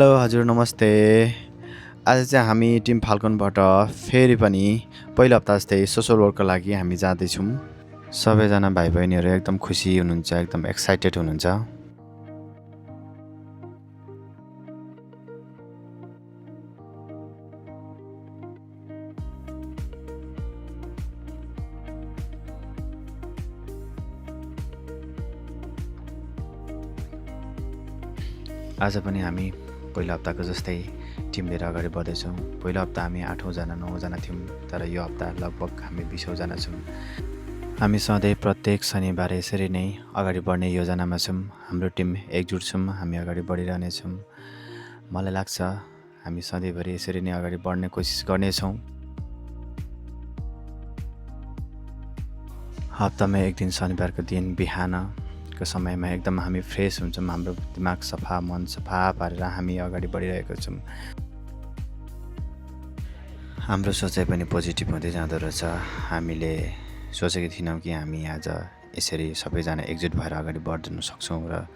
Hello हजुर नमस्ते। आज चाहिँ हामी टिम फाल्कनबाट फेरि पनि पहिलो हप्ता जस्तै सोसल वर्कको लागि हामी जाँदैछौँ। सबैजना भाइ बहिनीहरू एकदम खुसी हुनुहुन्छ, एकदम एक्साइटेड हुनुहुन्छ। आज पनि हामी पहिलो हप्ताको जस्तै टिम लिएर अगाडि बढ्दैछौँ। पहिलो हप्ता हामी 8जना 9जना थियौँ, तर यो हप्ता लगभग हामी 20जना छौँ। हामी सधैँ प्रत्येक शनिबार यसरी नै अगाडि बढ्ने योजनामा छौँ। हाम्रो टिम एकजुट छौँ, हामी अगाडि बढिरहनेछौँ। मलाई लाग्छ हामी सधैँभरि यसरी नै अगाडि बढ्ने कोसिस गर्नेछौँ। हप्तामा एक दिन शनिबारको दिन बिहानको समयमा एकदम हामी फ्रेस हुन्छौँ, हाम्रो दिमाग सफा, मन सफा पारेर हामी अगाडि बढिरहेको छौँ। हाम्रो सोचाइ पनि पोजिटिभ हुँदै जाँदो रहेछ। हामीले सोचेको थिएनौँ कि हामी आज यसरी सबैजना एकजुट भएर अगाडि बढ्न सक्छौँ र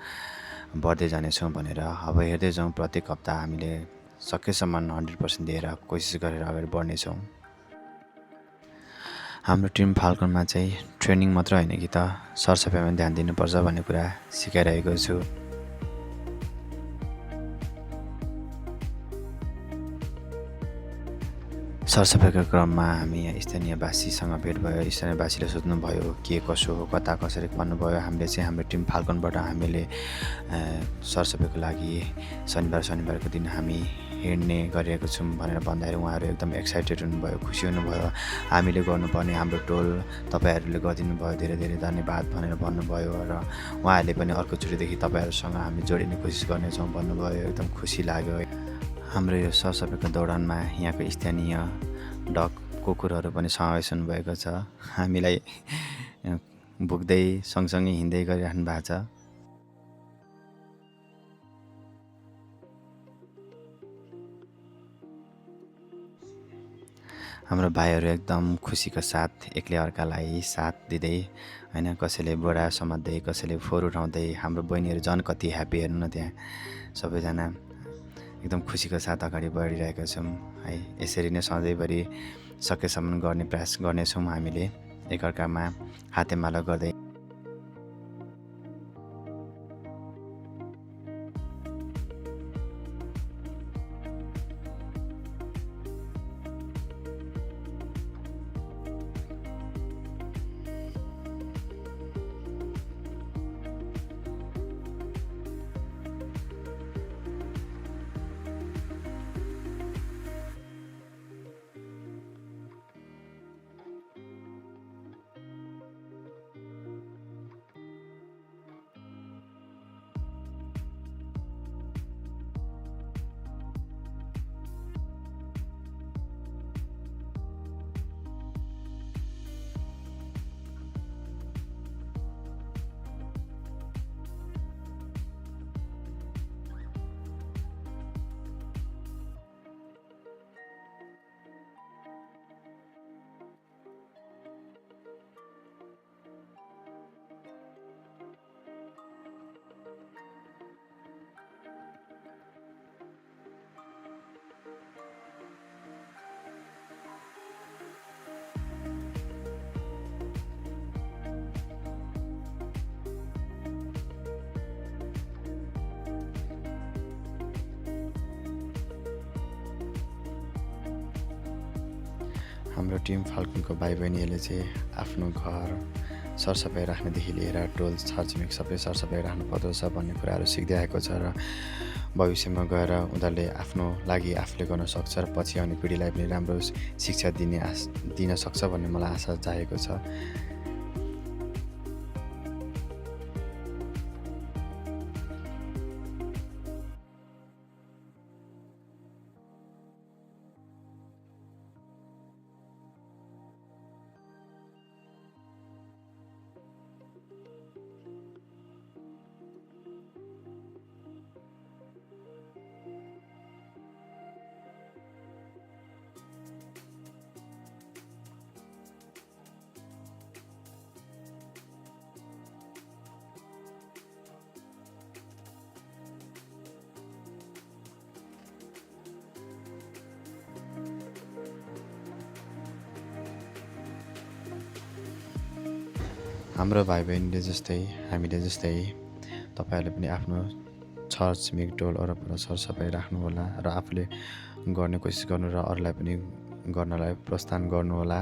बढ्दै जानेछौँ भनेर। अब हेर्दै जाउँ, प्रत्येक हप्ता हामीले सकेसम्म 100% दिएर कोसिस गरेर अगाडि बढ्नेछौँ। हाम्रो टिम फाल्कनमा चाहिँ ट्रेनिङ मात्र होइन कि त सरसफाइमा ध्यान दिनुपर्छ भन्ने कुरा सिकाइरहेको छु। सरसफाइको क्रममा हामी स्थानीयवासीसँग भेट भयो। स्थानीयवासीले सोध्नुभयो के कसो हो, कता कसरी भन्नुभयो। हामीले चाहिँ हाम्रो टिम फाल्कनबाट हामीले सरसफाइको लागि शनिबारको दिन हामी हिँड्ने गरिरहेको छौँ भनेर भन्दाखेरि उहाँहरू एकदम एक्साइटेड हुनुभयो, खुसी हुनुभयो। हामीले गर्नुपर्ने हाम्रो टोल तपाईँहरूले गरिदिनु भयो, धेरै धेरै धन्यवाद भनेर भन्नुभयो र उहाँहरूले पनि अर्कोचोटिदेखि तपाईँहरूसँग हामी जोडिने कोसिस गर्नेछौँ भन्नुभयो। एकदम खुसी लाग्यो। हाम्रो यो सरसफाइको दौरानमा यहाँको स्थानीय डग कुकुरहरू पनि समावेश हुनुभएको छ। हामीलाई भुक्दै सँगसँगै हिँड्दै गरिराख्नु भएको छ। हाम्रो भाइहरू एकदम खुसीको साथ एकले अर्कालाई साथ दिँदै होइन, कसैले बोरा समात्दै, कसैले फोहोर उठाउँदै। हाम्रो बहिनीहरू झन् कति ह्याप्पी, हेर्नु न त्यहाँ सबैजना एकदम खुसीको साथ अगाडि बढिरहेका छौँ है। यसरी नै सधैँभरि सकेसम्म गर्ने प्रयास गर्नेछौँ हामीले, एकअर्कामा हातेमालो गर्दै। हाम्रो टिम फाल्कनको भाइ बहिनीहरूले चाहिँ आफ्नो घर सरसफाइ राख्नेदेखि लिएर टोल छरछिमेक सबै सरसफाइ राख्नुपर्दो रहेछ भन्ने कुराहरू सिक्दै आएको छ र भविष्यमा गएर उनीहरूले आफ्नो लागि आफूले गर्न सक्छ र पछि आउने पिँढीलाई पनि राम्रो शिक्षा दिन सक्छ भन्ने मलाई आशा जागेको छ। हाम्रो भाइ बहिनीले जस्तै हामीले जस्तै तपाईँहरूले पनि आफ्नो छर छिमेक टोल वरपर सरसफाइ राख्नुहोला र आफूले गर्ने कोसिस गर्नु र अरूलाई पनि गर्नलाई प्रोत्साहन गर्नुहोला।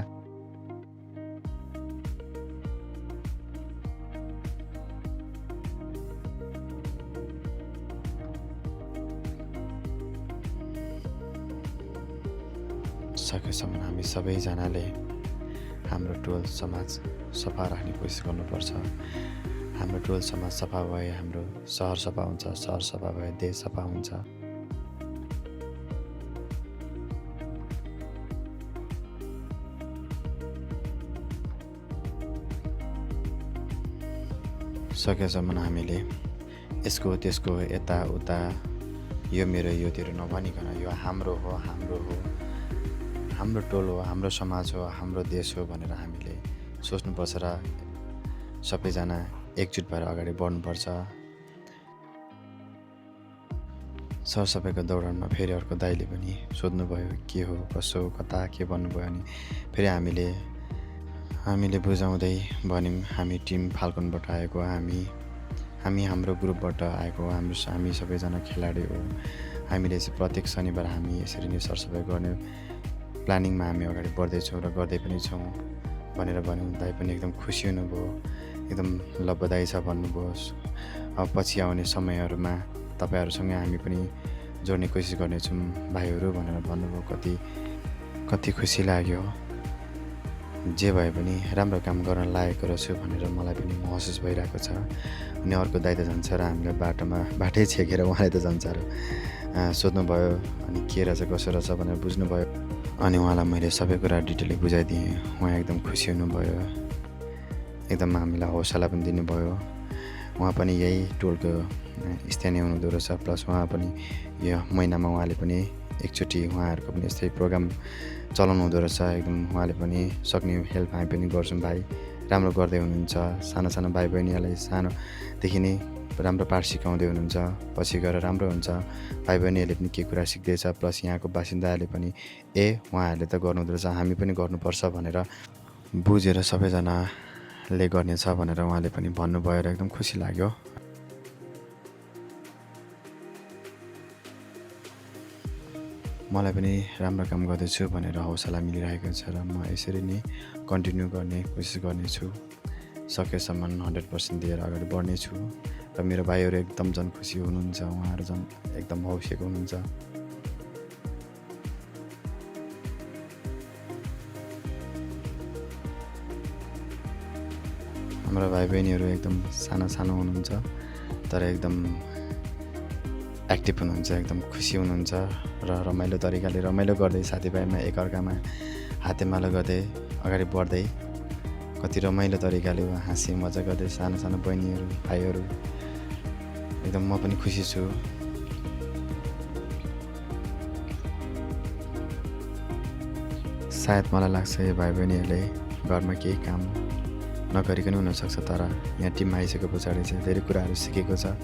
सकेसम्म हामी सबैजनाले हाम्रो टोल समाज सफा राख्ने कोसिस गर्नुपर्छ। हाम्रो टोल समाज सफा भए हाम्रो सहर सफा हुन्छ, सहर सफा भए देश सफा हुन्छ। सकेसम्म हामीले यसको त्यसको यताउता यो मेरो यो तेरो नभनिकन यो हाम्रो हो, हाम्रो हो, हाम्रो टोल हो, हाम्रो समाज हो, हाम्रो देश हो भनेर हामीले सोच्नुपर्छ र सबैजना एकजुट भएर अगाडि बढ्नुपर्छ। सरसफाइको दौडानमा फेरि अर्को दाइले पनि सोध्नुभयो के हो कसो कता के भन्नुभयो अनि फेरि हामीले बुझाउँदै भन्यौँ हामी टिम फाल्कनबाट आएको, हामी हाम्रो ग्रुपबाट आएको, हामी सबैजना खेलाडी हो। हामीले चाहिँ प्रत्येक शनिबार हामी यसरी नै सरसफाइ गर्ने प्लानिङमा हामी अगाडि बढ्दैछौँ र गर्दै पनि छौँ भनेर भन्यौँ। दाइ पनि एकदम खुसी हुनुभयो, एकदम ल बधाई छ भन्नुभयो। अब पछि आउने समयहरूमा तपाईँहरूसँगै हामी पनि जोड्ने कोसिस गर्नेछौँ भाइहरू भनेर भन्नुभयो। कति खुसी लाग्यो। जे भए पनि राम्रो काम गर्न लागेको रहेछु भनेर मलाई पनि महसुस भइरहेको छ। अनि अर्को दाइ त जान्छ र हामीलाई बाटै छेकेर उहाँले त जान्छ र सोध्नुभयो अनि के रहेछ कसो रहेछ भनेर बुझ्नुभयो। अनि उहाँलाई मैले सबै कुरा डिटेलली बुझाइदिएँ। उहाँ एकदम खुसी हुनुभयो, एकदम हामीलाई हौसला पनि दिनुभयो। उहाँ पनि यही टोलको स्थानीय हुनुहुँदो रहेछ, प्लस उहाँ पनि यो महिनामा उहाँले पनि एकचोटि उहाँहरूको पनि यस्तै प्रोग्राम चलाउनु हुँदो रहेछ। एकदम उहाँले पनि सक्ने हेल्प हामी पनि गर्छौँ। भाइ राम्रो गर्दै हुनुहुन्छ, सानो भाइ बहिनीहरूलाई सानोदेखि नै राम्रो पाठ सिकाउँदै हुनुहुन्छ, पछि गएर राम्रो हुन्छ। भाइ बहिनीहरूले पनि के कुरा सिक्दैछ, प्लस यहाँको बासिन्दाहरूले पनि उहाँहरूले त गर्नुहुँदो रहेछ हामी पनि गर्नुपर्छ भनेर बुझेर सबैजनाले गर्नेछ भनेर उहाँले पनि भन्नुभयो र एकदम खुसी लाग्यो। मलाई पनि राम्रो काम गर्दैछु भनेर हौसला मिलिरहेको छ र म यसरी नै कन्टिन्यू गर्ने कोसिस गर्नेछु। सकेसम्म 100% दिएर अगाडि बढ्नेछु र मेरो भाइहरू एकदम झन् खुसी हुनुहुन्छ, उहाँहरू झन् एकदम हौसिएको हुनुहुन्छ। हाम्रो भाइ बहिनीहरू एकदम सानो हुनुहुन्छ तर एकदम एक्टिभ हुनुहुन्छ, एकदम खुसी हुनुहुन्छ र रमाइलो तरिकाले रमाइलो गर्दै साथीभाइमा एकअर्कामा हातेमालो गर्दै अगाडि बढ्दै कति रमाइलो तरिकाले हाँसी मजा गर्दै सानो बहिनीहरू भाइहरू एकदम म पनि खुसी छु। सायद मलाई लाग्छ यो भाइ बहिनीहरूले घरमा केही काम नगरिकन हुनसक्छ, तर यहाँ टिममा आइसके पछाडि चाहिँ धेरै कुराहरू सिकेको छ।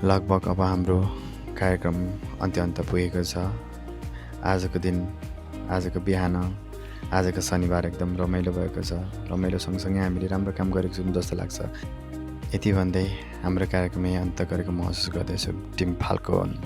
लगभग अब हाम्रो कार्यक्रम अन्त्य पुगेको छ। आजको बिहान आजको शनिबार एकदम रमाइलो भएको छ। रमाइलो सँगसँगै हामीले राम्रो काम गरेको छौँ जस्तो लाग्छ। यति भन्दै हाम्रो कार्यक्रम अन्त्य गरेको महसुस गर्दैछु। Team falcon.